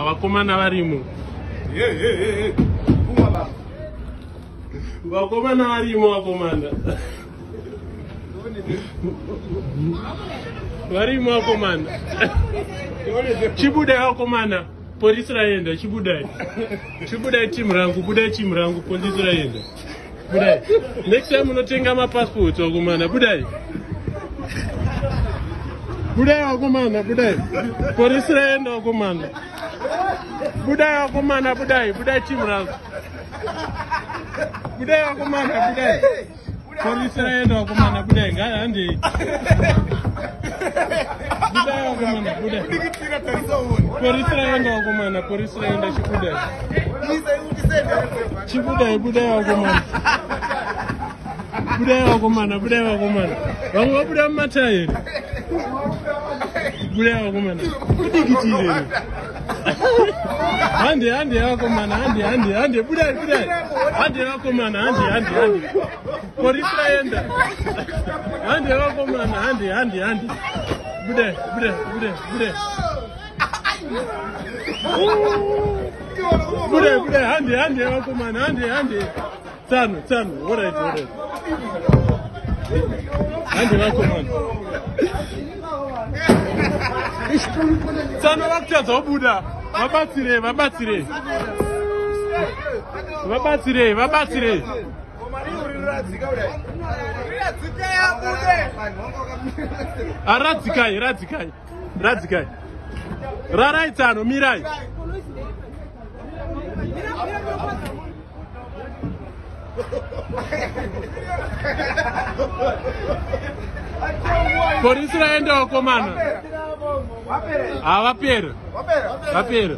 Vakomana varimo. Vakomana varimo, vakomana varimo, vakomana. Chibudai vakomana, polisi raenda. Chibudai, chibudai timu rangu, budai timu rangu, polisi raenda. Budai. Next time unotenga mapassport vakomana. Budai, budai vakomana, budai. Polisi raenda vakomana. Budai vakomana, budai, budai timu rangu, budai vakomana, budai. Polisi raenda vakomana, budai. Ngahandei, budai vakomana, budai. Polisi raenda vakomana, polisi raenda. Chibudai, chibudai, budai vakomana, budai vakomana, budai vakomana. Vamwe vabuda mumatairi. Budai vakomana, kudikitire. Hande, hande vakomana, hande, hande, hande. Budai, budai, hande vakomana, hande, hande, hande. Polisi raenda. Hande vakomana, hande, hande, hande. Budai, budai, budai, budai, budai, budai. Hande, hande vakomana, hande, hande. Tsano, tsano. Alright, alright. Hande vakomana. Tsano vakutadza kubuda. Vabatsirei, vabatsirei, vabatsirei, vabatsirei. Radzikai, radzikai, radzikai. Rarai tsano, mirai. Polisi raenda vakomana. Havapera, vapera.